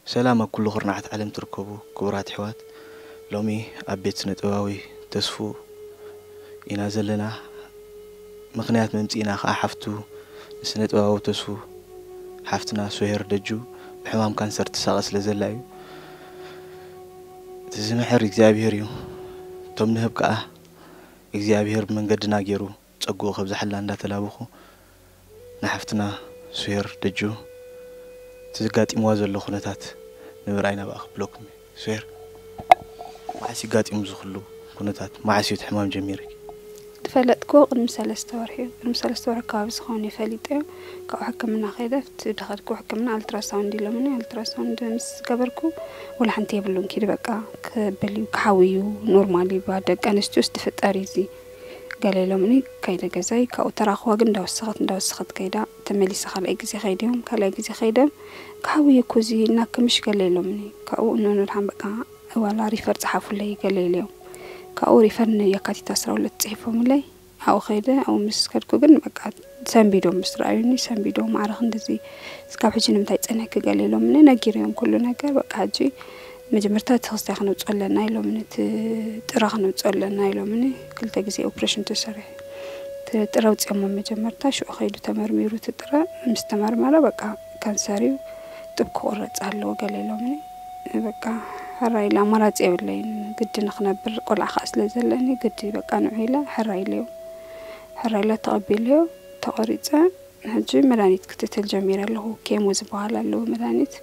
ሰላም ኣብ ኩሉ ኩርናዓት ዓለም ትርከቡ ክቡራት ኣሕዋት፣ ሎሚ ኣብ ቤት ስነ ጥበባዊ ተስፉ ኢና ዘለና። ምኽንያት መምጽኢና ከኣ ሓፍቱ ንስነ ጥበባዊ ተስፉ ሓፍትና ሶሄር ደጁ ብሕማም ካንሰር ትሳቐ ስለ ዘላ እዩ። እቲ ዝምሕር እግዚኣብሄር እዩ። እቶም ንህብ ከኣ እግዚኣብሄር ብመንገድና ገይሩ ጸግኡ ከብዝሓላ እንዳተላበኹ ንሓፍትና ሶሄር ደጁ እቲ ዘጋጢምዋ ዘሎ ኩነታት ንምርኣይ ናብኣ ክብለኩም እየ። ሶሄር፣ መዓስ ይጋጢሙ ዝኽሉ ኩነታት? መዓስ እዩ እቲ ሕማም ጀሚርኪ? ዝፈለጥኩ ቅድሚ ሰለስተ ወርሒ እዩ። ቅድሚ ሰለስተ ወርሒ ከባቢ ዝኸውን እዩ ፈሊጠ። ካብኡ ሕክምና ከይደ፣ ኣብቲ ዝኸድኩ ሕክምና ኣልትራሳውንድ ኢሎምኒ። ኣልትራሳውንድ ምስ ገበርኩ፣ ወላ ሓንቲ የብሉን፣ ኪዲ በቃ ክብል እዩ፣ ክሓዊ እዩ፣ ኖርማል እዩ፣ ብደቂ ኣንስትዮስ ዝፍጠር እዩ እዚ ገለ ኢሎምኒ። ከይደ ገዛይ፣ ካብኡ ተራኽዋ ግን እንዳወሰኸት እንዳወሰኸት ከይዳ፣ ተመሊሰ ካልኣይ ግዜ ከይደ እዮም። ካልኣይ ግዜ ከይደ፣ ክሓዊ እዩ እኮ እዚ፣ እናክምሽ ገለ ኢሎምኒ። ካብኡ እኖ ንድሓን በቃ ዋላ ሪፈር ጸሓፉለይ ገለ ኢለዮም። ካብኡ ሪፈር ንየካቲት ዓሰርተ ሁለት ጽሒፎምለይ። ኣብኡ ከይደ፣ ኣብኡ ምስ ከድኩ ግን በቃ ሰንቢዶም ምስ ረኣዩኒ፣ ሰንቢዶም፣ "ማዕረ ክንድዚ እስካብ ሕጂ ንምንታይ ጸኒሕኪ?" ገለ ኢሎምኒ። ነጊረዮም ኩሉ ነገር። በቃ ሕጂ መጀመርታ እቲ ክስታይ ክነውጽኦ ኣለና ኢሎምኒ፣ እቲ ጥረ ክነውጽኦ ኣለና ኢሎምኒ። ክልተ ግዜ ኦፕሬሽን ተሰሪሐ። እቲ ጥረ ኣውጺኦሞ መጀመርታ፣ ሽዑ ከይዱ ተመርሚሩ እቲ ጥረ። ምስ ተመርመረ በቃ ካንሰር እዩ፣ ጡብ ክቑረጽ ኣለዎ ገለ ኢሎምኒ። በቃ ሕራይ ኢለ፣ ኣማራጺ የብለይን፣ ግዲ ንኽነብር ቆልዓ ከኣ ስለ ዘለኒ ግዲ በቃ ንዑ ኢለ ሕራይ ኢለዮ። ሕራይ ኢለ ተቐቢለዮ፣ ተቖሪጸ። ሕጂ መድሃኒት ክትትል ጀሚረ ኣለኹ። ኬሞ ዝበሃል ኣለዎ መድሃኒት።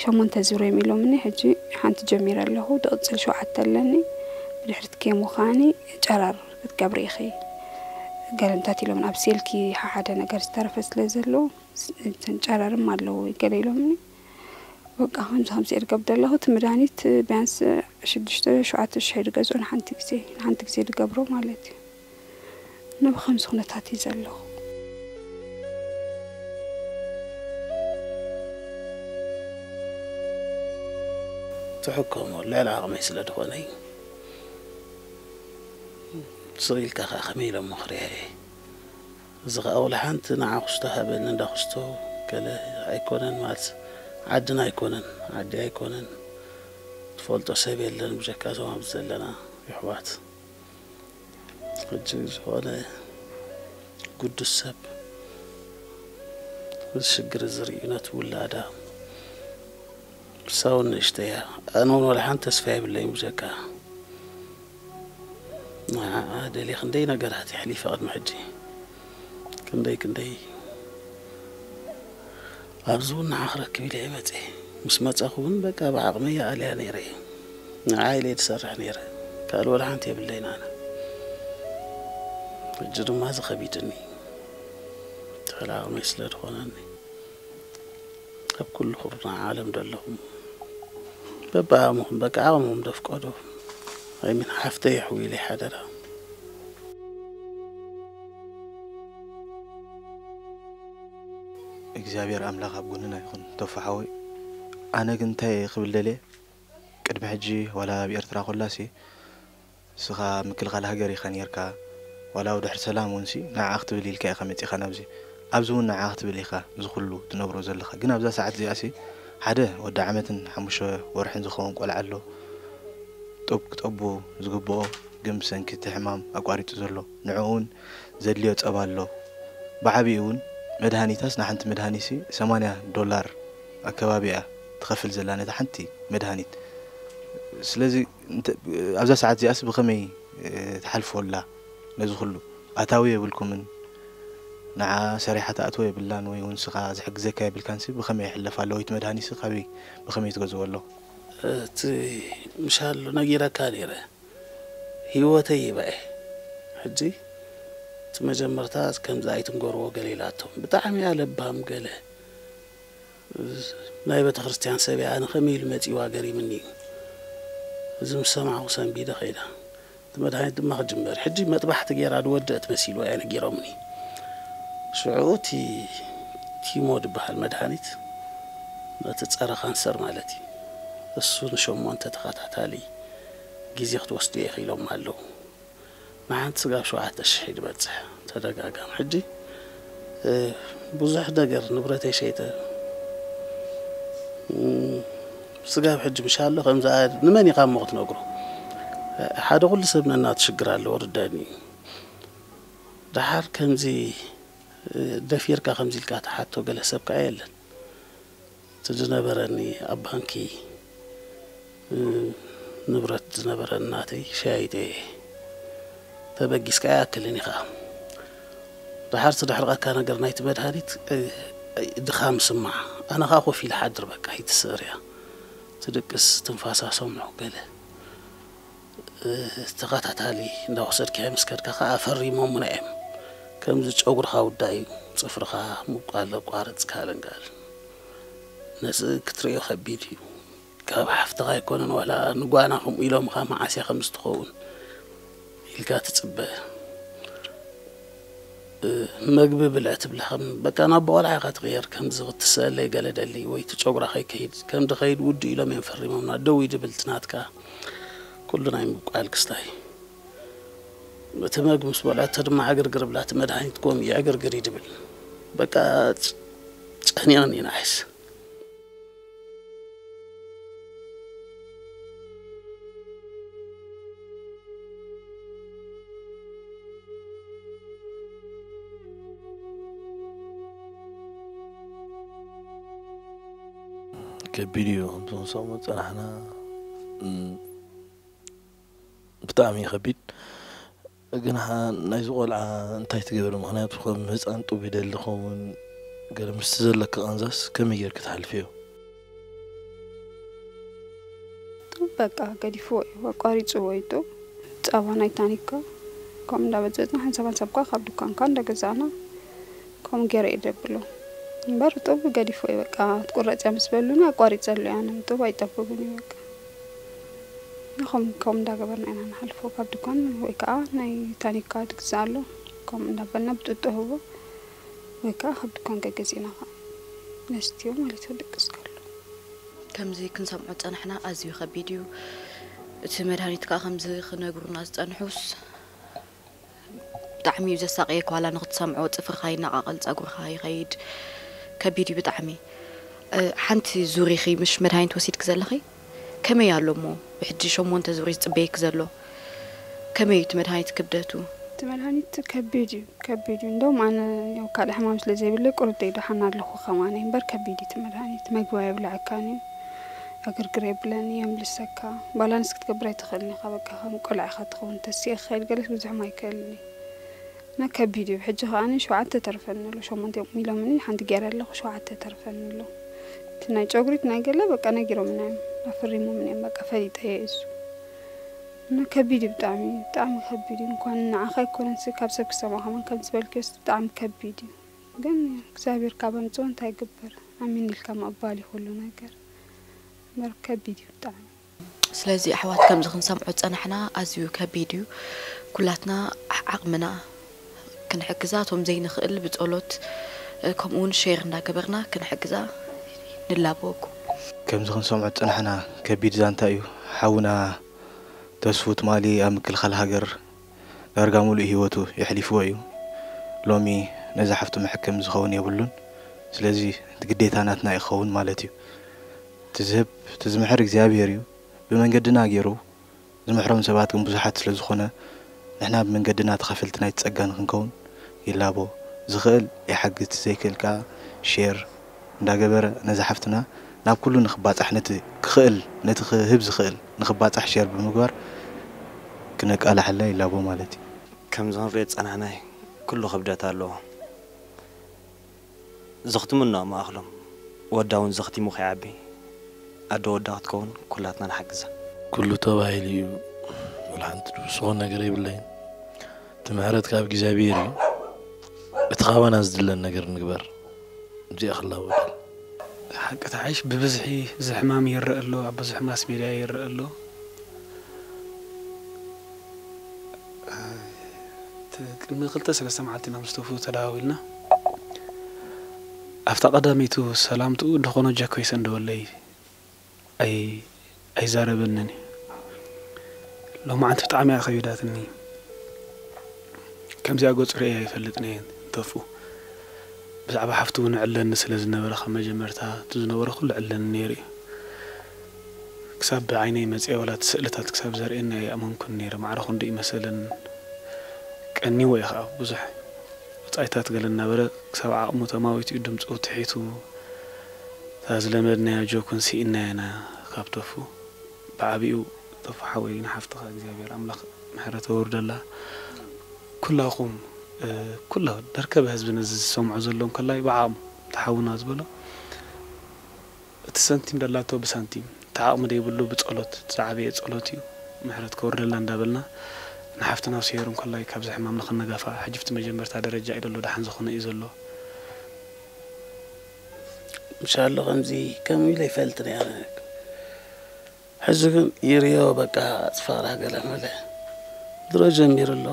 ሸሞንተ ዙር እዮም ኢሎምኒ። ሕጂ ሓንቲ ጀሚረ ኣለኹ። ዝቕጽል ሸውዓተ ኣለኒ። ብድሕሪት ኬሞ ከኣኒ ጨረር ክትገብሪ ኢኺ። ገለምታት ኢሎም ኣብ ሴልኪ ሓደ ነገር ዝተረፈ ስለ ዘሎ፣ ስ-፣ እንትን ጨረርም ኣለዎ ገለ ኢሎምኒ። በቃ ከምዚ ከምዚ እየ ዝገብር ዘለኹ። እቲ መድሃኒት ቢያንስ ሽዱሽተ ሸውዓተ ሽሕ ይድገዝኦ ንሓንቲ ግዜ፣ ንሓንቲ ግዜ ዝገብሮ ማለት እዩ። እና ብኸምዚ ኩነታት እዩ ዘለኹ። ትሕከሞ ልዕሊ ዓቕመይ ስለ ዝኾነ እዩ። ስቕ ኢልካ ከኣ ከመይ ኢለ እሞ ክሪኣ እየ። እዚ ኸኣ ወላ ሓንቲ ንዓ ክስቶ ሃበኒ እንዳ ክስቶ ገለ ኣይኮነን፣ ማለት ዓድና ኣይኮነን፣ ዓዲ ኣይኮነን፣ ትፈልጦ ሰብ የለን ብጀካ እዞም ኣብዚ ዘለና የሕዋት። ሕጂ ዝኾነ ግዱስ ሰብ እዚ ሽግር እዚ ርእዩ ነቲ ውላዳ፣ ንሳ እውን ንእሽተይ እያ። ኣነ እውን ወላ ሓንቲ ተስፋ የብለይን ብጀካ ንዓኣ ደልየ ክንደይ ነገራት የሕሊፈ ቅድሚ ሕጂ። ክንደይ ክንደይ ኣብዚ እውን ንዓ ክረክብ ኢለ እየ መፅየ። ምስ መፀኹ እውን በቃ ብዓቕመይ ይኣልያ ነይረ እየ። ንዓ ኢለ እየ ዝሰርሕ ነይረ። ካልእ ወላ ሓንቲ የብለይን ኣነ። ሕጂ ድማ እዚ ከቢድኒ። ትሕል ዓቕመይ ስለ ዝኾነኒ። ኣብ ኩሉ ኩርናዕ ዓለም ዘለኹም በብዓቕምኹም፣ በቃ ዓቕምኹም ዘፍቀዶ፣ ኣይሚን ሓፍተይ የሕውይለይ ሓደራ። እግዚኣብሔር ኣምላኽ ኣብ ጎንና ይኹን። ቶፋ ሓወይ፣ ኣነ ግን እንታይ እየ ክብል ደልየ፣ ቅድሚ ሕጂ ዋላ ኣብ ኤርትራ ኮላሲ፣ ንስኻ ምክልኻል ሃገር ኢኻ ኔርካ፣ ዋላ ኣብ ድሕሪ ሰላም እውንሲ ንዓኣ ክትብል ኢልካ ኢኻ መጺኻ ናብዚ። ኣብዚ እውን ንዓኣ ክትብል ኢኻ እዚ ኩሉ ትነብሮ ዘለኻ። ግን ኣብዛ ሰዓት እዚኣሲ ሓደ ወዲ ዓመትን ሓሙሽተ ወርሕን ዝኸውን ቆልዓ ኣሎ። ጡብ ክጠቡ ዝግብኦ ግን ብሰንኪ እቲ ሕማም ኣቋሪጹ ዘሎ። ንዕኡ እውን ዘድልዮ ጸባ ኣሎ። ብዓቢኡ እውን መድሃኒታስ ንሓንቲ መድሃኒትሲ ሰማንያ ዶላር ኣከባቢ እያ ትኸፍል ዘላ ነታ ሓንቲ መድሃኒት። ስለዚ እንተ-፣ ኣብዛ ሰዓት እዚኣስ ብኸመይ፣ እ፣ ትሓልፎ ኣላ ነዚ ኩሉ? ኣታዊ የብልኩምን፣ ንዓ ሰሪሓ ትኣትዎ የብላን፣ ወይ እውን ንስኻ ዝሕግዘካ የብልካንሲ ብኸመይ ይሕለፍ ኣሎ? ወይ እቲ መድሃኒትሲ ካበይ ብኸመይ ትገዝኦ ኣለኹ? እቲ ምሻሎ ነጊረካ ነይረ፣ ህይወተይ ይበዐ። ሕጂ እቲ መጀመርታ ከምዚ ኣይትንገርዎ ገለ ኢላቶም። ብጣዕሚ እያ ለባም ገለ። ናይ ቤተክርስትያን ሰብ እያ፣ ኣነ ከመይ ኢሉ መጺዋ ገሪምኒ እዩ። እዚ ምስ ሰማዕኩ ሰንቢደ ከይደ። እቲ መድሃኒት ድማ ክጅመር። ሕጂ መጥባሕቲ ገይራ ዝወደአት መሲልዋ እያ ነጊሮምኒ። ሽዑ እቲ ኪሞ ዝበሃል መድሃኒት፣ ነቲ ጸረ ካንሰር ማለት እዩ። እሱ ንሸሞንተ ተኸታታሊ ግዜ ክትወስዱ ኢኺ ኢሎማ ኣለዉ። ንሓንቲ ስጋብ ሸውዓተ ሽሕ እዩ ዝበጽሕ ተደጋጋሚ። ሕጂ፣ እ፣ ብዙሕ ነገር ንብረተይ ሸይጠ፣ እ፣ ስጋብ ሕጂ ምሻሎ ከምዚ ኣያ ንመን ኢኻ እሞ ክትነግሮ? ሓደ ኩሉ ሰብ ነናቱ ሽግር ኣለዎ፣ ርዳኒ እዩ። ደሓር ከምዚ ደፊርካ ከምዚ ኢልካ ትሓቶ ገለ ሰብ ከኣ የለን። እቲ ዝነበረኒ ኣብ ባንኪ ንብረት ዝነበረኒ ናተይ ሸያይጠ እየ። ተበጊስካ ኣይኣክልን ኢኻ። ደሓር ትድሕርቐካ ነገር ናይቲ መድሃኒት ድኻም ስማዕ። ኣነ ኸኣ ኮፍ ኢለ ሓድር በቃ ኣይትስዕር እያ። ትድቅስ ትንፋሳ ሰምዑ ገለ ተኸታታሊ እንዳወሰድካዮ ምስ ከድካ ኸዓ ፈሪሞሙና እዮም። ከምዚ ጨጉርኻ ውዳእ እዩ፣ ጽፍርኻ ምብቋል ኣቋርጽ ካልንጋል። ነዚ ክትርእዮ ከቢድ እዩ። ካብ ሓፍትኻ ኣይኮነን ዋላ ንጓና ከምኡ ኢሎምኻ መዓስ እያ ከምዚ ትኸውን ኢልካ ትጽበ። መግቢ ብልዕ ትብላ ከም በቃ ናብ ቆልዓ ኢኻ ትቕየር። ከምዚ ክትስእለይ ገለ ደሊ ወይ እቲ ጨጉራ ከይከይድ ከም ድኸይድ ውዱ ኢሎም እዮም ፈሪሞምና። ደው ይድብል ትናትካ ኩሉ ናይ ምብቋል ክስታይ እቲ መግቢ ምስ በልዐቶ ድማ ዕግርግር ብላ እቲ መድሃኒት ኮም ይዕግርግር ይድብል። በቃ ጨኒቕኒ ናይስ ከቢድ እዩ ከምቲ ክንሰሙ ዝፀናሕና ብጣዕሚ እዩ ከቢድ። ግን ናይዚ ቆልዓ እንታይ ትገብር? ምክንያቱ ከም ህፃን ጡብ ይደሊ ኸውን ገለ ምስቲ ዘለኪ ቃንዛስ ከመይ ጌርኪ ትሓልፍዮ? ጡብ በቃ ገዲፍዎ እዩ ኣቋሪፅዎ እዩ ጡብ። ፃባ ናይ ታኒካ ከምኡ እንዳበፀፅና ሓንሳብ ሓንሳብ ከዓ ካብ ዱካን ከዓ እንዳገዛእና ከምኡ ገይረ እየ ደብሎ። እምበር ጡብ ገዲፍዎ እዩ በቃ ትቁረፅ እያ ምስ በሉኒ ኣቋሪፀሉ እየ ኣነ ጡብ ኣይጠብብን እዩ በቃ። እና ከም ከምኡ እንዳገበርና ኢና ንሓልፎ ካብ ድኳን ወይ ከዓ ናይ ታኒካ ትግዛእ ኣሎ ከምኡ እንዳበልና ብጥጦ ህቦ ወይ ከዓ ካብ ድኳን ገገዚእና ከዓ ነስትዮ ማለት እዩ ክድቅስ ከሎ። ከምዚ ክንሰምዖ ዝፀናሕና ኣዝዩ ከቢድ እዩ። እቲ መድሃኒት ከዓ ከምዚ ክነግሩና ዝፀንሑስ ብጣዕሚ እዩ ዘሳቕየካ ዋላ ንኽትሰምዖ ፅፍርኻ ይነቓቐል ፀጉርኻ ይኸይድ ከቢድ እዩ ብጣዕሚ ሓንቲ ዙር ኢኺ ምሽ መድሃኒት ወሲድኪ ዘለኺ ከመይ ኣሎ እሞ ብሕጂ ሸሞንተ ዙር እዩ ዝፅበየኪ ዘሎ ከመይ እዩ እቲ መድሃኒት ክብደቱ እቲ መድሃኒት ከቢድ እዩ ከቢድ እዩ እንደውም ኣነ ያው ካልእ ሕማም ስለ ዘይብለይ ቁሩብ ደይደሓን ኣለኹ ከማነይ እምበር ከቢድ እዩ እቲ መድሃኒት መግቢ ኣየብልዐካን እዩ ዕግርግር የብለኒ የምልሰካ ባላንስ ክትገብር ኣይትኽእልን ኢኻ በቃ ከም ቆልዓ ኢኻ ትኸውን ተሲኤ ክኸይድ ገለስ ብዙሕም ኣይክእልን እዩ እና ከቢድ እዩ ሕጂ ከኣኒ ሸውዓተ ተርፈኒ ኣሎ ሸሞንተ እዮም ኢሎምኒ ሓንቲ ገይረ ኣለኹ ሸውዓተ ተርፈኒ ኣሎ እቲ ናይ ጨጉሪ እቲ ናይ ገለ በቃ ነጊሮምና እዮም ኣፈሪሞምኒ እዮም በቃ ፈሊጠ እየ እሱ እና ከቢድ እዩ ብጣዕሚ ብጣዕሚ ከቢድ እዩ እንኳን ንዓኻ ኣይኮነንሲ ካብ ሰብ ክሰምዖ ከማን ከም ዝበልክዮስ ብጣዕሚ ከቢድ እዩ ግን እግዚኣብሔር ካብ ኣምፅኦ እንታይ ይግበር ኣሜን ኢልካ ምቕባል እዩ ኩሉ ነገር እምበር ከቢድ እዩ ብጣዕሚ። ስለዚ ኣሕዋት ከምዚ ክንሰምዖ ዝጸናሕና ኣዝዩ ከቢድ እዩ። ኩላትና ዓቕምና ክንሕግዛ እቶም ዘይንኽእል ብጸሎት ከምኡ እውን ሼር እንዳገበርና ክንሕግዛ ንላበወኩም። ከምዚ ክንሰምዖ ዝጸናሕና ከቢድ ዛንታ እዩ። ሓውና ተስፉ ትማሊ ኣብ ምክልኻል ሃገር ዳርጋ ሙሉእ ሂወቱ የሕሊፍዎ እዩ። ሎሚ ነዛ ሓፍቱ መሐከሚ ዝኸውን የብሉን። ስለዚ እቲ ግዴታ ናትና እዩ ክኸውን ማለት እዩ። እቲ ዝህብ እቲ ዝምሕር እግዚኣብሄር እዩ። ብመንገድና ገይሩ ዝምሕሮም ሰባት ግን ብዙሓት ስለ ዝኾነ ንሕና ብመንገድና ተኻፈልቲ ናይቲ ጸጋ ንኽንከውን ይላቦ። ዝኽእል ይሓግዝ ዘይክእል ከኣ ሼር እንዳገበረ ነዛ ሓፍትና ናብ ኩሉ ንኽባጻሕ ነቲ ክኽእል ነቲ ክህብ ዝኽእል ንኽባጻሕ ሼር ብምግባር ክነቃላሕላ ይላቦ ማለት እዩ። ከምዚ ክንሪኦ ዝጸናሕናይ ኩሉ ክብደት ኣለዎ። ዘኽትሙ እኖ መኣኽሎም ወዳ እውን ዘኽቲሙ ከይዓቢ ኣደ ወዳ ክትከውን ኩላትና ንሓግዛ። ኩሉ ተባሂሉ እዩ ወላ ሓንቲ ዝውስኾ ነገር የብለይን እቲ ምሕረት ካብ እግዚኣብሔር እዩ እቲ ካባና ዝድለን ነገር ንግበር እዚኣ ክላወጠል ሓቂ ተሓይሽ ብብዝሒ እዚ ሕማም ይረአ ኣሎ ኣብ ብዙሕ ማስ ሜድያ ይረአ ኣሎ ቅድሚ ክልተ ሰለስተ መዓልቲ ኢና ምስ ተፉ ተደዋዊልና ኣብታ ቀዳመይቱ ሰላምትኡ ደኾኖ ጃኮይ ሰንደወለይ ኣይዛረበንን እዩ ሎማዓንቲ ብጣዕሚ እያ ከቢዳትኒ ከምዚኣ ገፁ ርእየ ኣይፈልጥን እየ ተፉ ብዛዕባ ሓፍቱ እውን ዕለኒ ስለ ዝነበረ ካብ መጀመርታ እቲ ዝነበረ ኩሉ ዕለኒ ነይሩ እዩ ክሳብ ብዓይነይ መጺአ ዋላ እቲ ስእልታት ክሳብ ዘርእየኒ ኣይኣመንኩን ነይረ። ማዕረ ክንዱ ይመሰልን ቀኒዎ እዩ ኸኣ። ብዙሕ ወጻኢታት ገለ እናበለ ክሳብ ዓቕሙ ተማዊቱ እዩ ድምጹ ትሒቱ። እታ ዝለመድናያ ጆክ እውን ስኢንናያ ኢና ካብ ተፉ። ብዓቢኡ ተፉ ሓወይ ንሓፍትኻ እግዚኣብሔር ኣምላኽ ምሕረት የውርደላ። ኩላኹም፣ እ፣ ኩላ ደርከበ ህዝቢ ነዚ ዝሰምዖ ዘሎ እንከላይ ብዓቕሙ ተሓውና ዝበሎ እቲ ሰንቲም ደላቶ ብሳንቲም፣ እቲ ዓቕሚ ደይብሉ ብጸሎት፣ እቲ ዝዓበየ ጸሎት እዩ። ምሕረት ከውርደልና እንዳበልና፣ ንሓፍትና ሴሄር እንኮላይ ካብዚ ሕማም ንኽነጋፋ፣ ሕጂ ኣብቲ መጀመርታ ደረጃ እዩ ዘሎ፣ ደሓን ዝኾነ እዩ ዘሎ። ምሻሎ ከምዚ ከም ኢለ ይፈልጥ ነይረ። ሕጂ ግን ይርዮ በቃ ጽፋራ ገለ መለ ድሮ ጀሚሩ ኣሎ።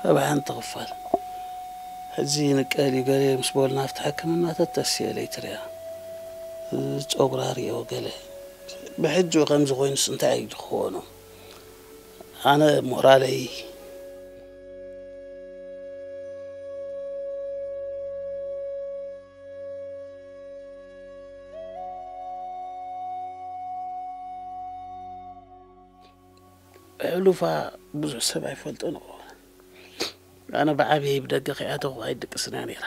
ኣብ ሓንቲ ክፋል ሕጂ ንቀል እዩ ገለ ምስ በሉና ኣብቲ ሕክምና ተተስየ ለይትርያ። ጨጉራ ርዮ ገለ ብሕጂ ከምዚ ኮይኑስ እንታይ እዩ ዝኾኖ? ኣነ ሞራለይ ሕሉፋ ብዙሕ ሰብ ኣይፈልጦን እኮ። ኣነ ብዓብየይ ብደገ ከይኣተኹ ኣይድቅስን እያ ነይራ።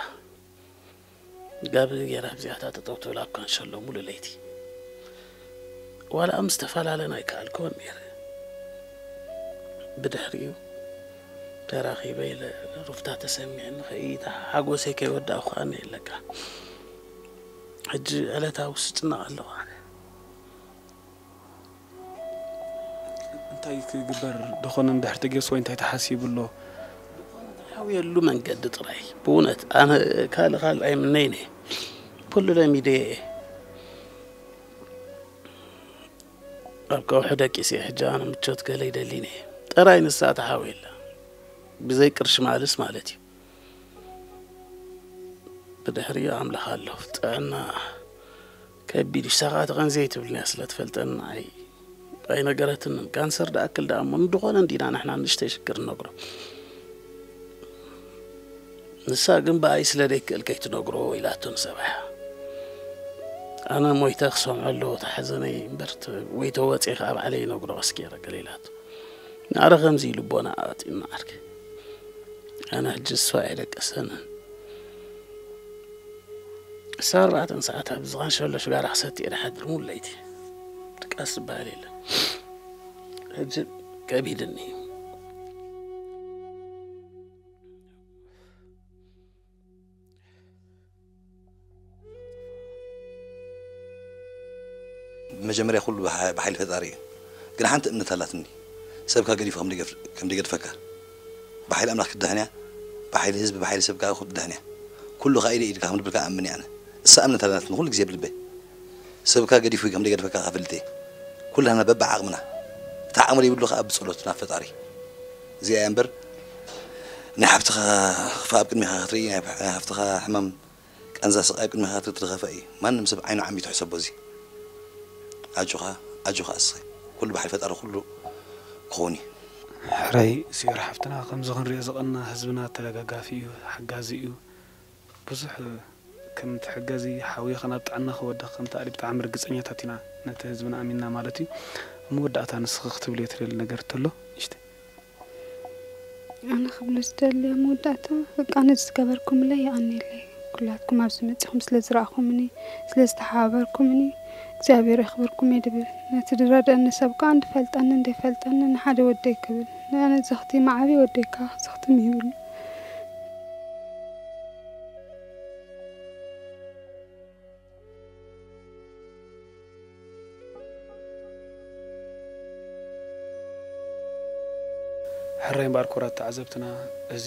ጋብ ገይራ ኣብዚኣታ ጠጠው ትብል ኣብ ካንሸሎ ሙሉ ለይቲ። ዋላ ምስ ተፈላለና ኣይከኣልኩዎን ነይረ። ብድሕሪኡ ተራኺበ ኢለ ሩፍታ ተሰሚዕኒ ከይታ ሓጎሰይ ከይወዳእኩ ከኣ የለካ። ሕጂ ዕለታዊ ስጭነቕ ኣለኹ ኣነ። እንታይ ክግበር ደኾነ እንድሕር ተገይርስ ወይ እንታይ ተሓሲቡ ኣሎ? ሓውየሉ መንገዲ ጥራይ። ብእውነት ኣነ ካልእ ካልእ ኣይምነይን እየ። ኩሉ ለሚደየ እየ። ኣብ ከውሒ ደቂሰ እየ። ሕጂ ኣነ ምቾት ገለ ይደሊን እየ። ጥራይ ንሳ ተሓውየላ። ብዘይ ቅርሺ ማልስ ማለት እዩ። ብድሕሪኡ ኣምላኽ ኣሎ። ጥዕና ከቢድ እዩ። ንሳ ኸኣ ትቐንዘይ ትብልንያ ስለ ትፈልጠኒ ንዓይ ኣይነገረትንን። ካንሰር ደኣክል ደኣ እሞ ንድኾነ እንዲና ንሕና ንእሽተይ ሽግር ንነግሮ። ንሳ ግን ብኣይ ስለ ደይክእል ከይትነግሮ ኢላቶ ንሰብኣያ። ኣነ ሞይተ ክሰምዖ ኣለዎ እቲ ሓዘነይ እምበር ተ-፣ ወይ ተወፅየ ኸዓ ባዕለይ ይነግሮ ቀስ ገይረ ገለ ኢላቶ። ናረ ከምዚ ልቦና ኣዋፂእና ዓርኪ። ኣነ ሕጂ እሷ ኣይደቀሰንን። እሳ ኣርባዕተን ሰዓት ኣብ ዝቓንሸሎ ሽጋራ ክሰቲ እየ ድሓድር ሙሉ ለይቲ። ድቃስ ዝበሃል የለን። ሕጂ ከቢድኒ እዩ። ብመጀመርያ ኩሉ ብሓ-፣ ብሓይሊ ፈጣሪ እዩ። ግን ሓንቲ እምነት ኣላትኒ። ሰብካ ገዲፉ ከም ደገፍ-፣ ከም ደገድፈካ። ብሓይሊ ኣምላኽ ክትድሕን እያ። ብሓይሊ ህዝቢ፣ ብሓይሊ ሰብ ከዓ ክትድሕን እያ። ኩሉ ከዓ ኢደ ኢድካ ከም ድብል ከዓ ኣምን እየ ኣነ። እሳ እምነት ኣላትኒ ኩሉ ግዜ ብልበይ። ሰብካ ገዲፉ ከም ደገድፈካ ከፈልጥ እየ። ኩላና በብዓቕምና። እቲ ዓቕሚ ዘይብሉ ከዓ ብጸሎት ናብ ፈጣሪ። እዚኣ እያ እምበር ናይ ሓፍትኻ ክፋእ ኣብ ቅድሚኻ ክትርኢ፣ ናይ ሓፍትኻ ሕማም ቃንዛ ስቓይ ኣብ ቅድሚኻ ክትርኢ ትኸፍእ እዩ። ማንም ሰብ ዓይኑ ዓሚቱ ሕሰቦ እዚ። ኣጆኻ፣ ኣጆኻ ኣስኸ። ኩሉ ብሓይሊ ፈጣሪ ኩሉ ክኸውን እዩ። ሕራይ ሲዮር ሓፍትና፣ ከምዚ ክንሪኦ ዝቐና ህዝብና ተደጋጋፊ እዩ፣ ሓጋዚ እዩ። ብዙሕ ከም ትሕገዚ፣ ሓውዮ ኸኣ ናብ ጥዕና ክወድቕ ከም ትኣሊ ብጣዕሚ ርግጸኛታት ኢና፣ ነቲ ህዝብና ኣሚንና ማለት እዩ። ኣብ መወዳእታ ንስኺ ክትብልዮ ትደሊ ነገር እንተሎ ንእሽተይ። ኣነ ክብሎ ዝደሊ ኣብ መወዳእታ፣ በቃ ነዚ ዝገበርኩምለይ የቐንየለይ። ኩላትኩም ኣብዚ መጺኹም ስለ ዝረኣኹምኒ፣ ስለ ዝተሓባበርኩምኒ እግዚኣብሔር የኽብርኩም እየ ድብል። ነቲ ዝረድአኒ ሰብ ከኣ እንድፈልጠኒ እንደይፈልጠኒ ንሓደ ወደይ ክብል። ንኣነ ዘኽቲም ዓብዪ ወደይ ከኣ ዘኽትም ይብሉ። ሕራይ እምበኣር ክቡራት ተዓዘብትና፣ እዚ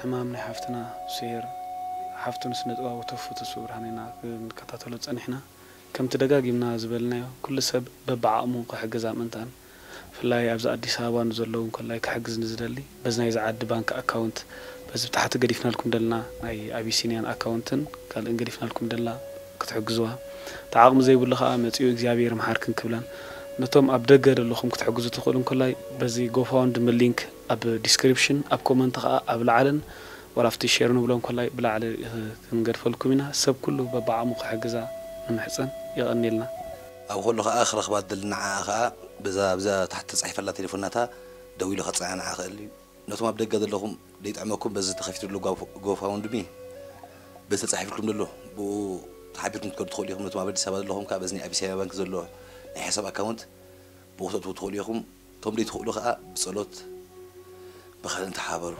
ሕማም ናይ ሓፍትና ሱሄር፣ ሓፍቱ ንስነ ጥበባዊ ተፉ ተስፉ ብርሃን ኢና ክንከታተሎ ጸኒሕና። ከምቲ ደጋጊምና ዝበልናዮ፣ ኩሉ ሰብ በብዓቕሙ ክሕግዛ ምእንታን፣ ብፍላይ ኣብዚ ኣዲስ ኣበባ ንዘለዉ እንኮላይ ክሕግዝ ንዝደሊ፣ በዚ ናይዚ ዓዲ ባንክ ኣካውንት፣ በዚ ብታሕቲ ገዲፍናልኩም ደለና ናይ ኣቢሲንያን ኣካውንትን ካልእን ገዲፍናልኩም ደለና ክትሕግዝዋ፣ እቲ ዓቕሚ ዘይብሉ ከኣ መጺኡ እግዚኣብሔር ይምሓርክን ክብለን፣ ነቶም ኣብ ደገ ዘለኹም ክትሕግዙ ትኽእሉ እንኮላይ በዚ ጎፋውንድሚ ሊንክ ኣብ ዲስክሪፕሽን፣ ኣብ ኮመንት ከኣ ኣብ ላዕልን ዋላ ኣብቲ ሼር ንብሎ እንኮላይ ብላዕሊ ክንገድፈልኩም ኢና። ሰብ ኩሉ በብዓቕሙ ክሕግዛ ንምሕጸን። የቐንየልና። ኣብ ከሎ ከዓ ክረኽባ ትደሊ ንዓኣ ከዓ በዛ ብዛ ታሕቲ ተፃሒፈላ ቴሌፎን ናታ ደዊሉ ከፅንዓ ንዓ ክእል እዩ። ነቶም ኣብ ደገ ዘለኹም ደይጥዕመኩም በዚ ተኸፊቱ ዘሎ ጎፋውንድሚ በዚ ተፃሒፍልኩም ዘሎ ብኡ ተሓቢርኩም ክትከዱ ትኽእሉ ኢኹም። ነቶም ኣብ ኣዲስ ኣበባ ዘለኹም ከዓ በዚ ናይ ኣቢሲኒያ ባንክ ዘሎ ናይ ሕሳብ ኣካውንት ብኡ ክተእትዉ ትኽእሉ ኢኹም። እቶም ደይትኽእሉ ከዓ ብፀሎት ብኻልእን ተሓባበሩ።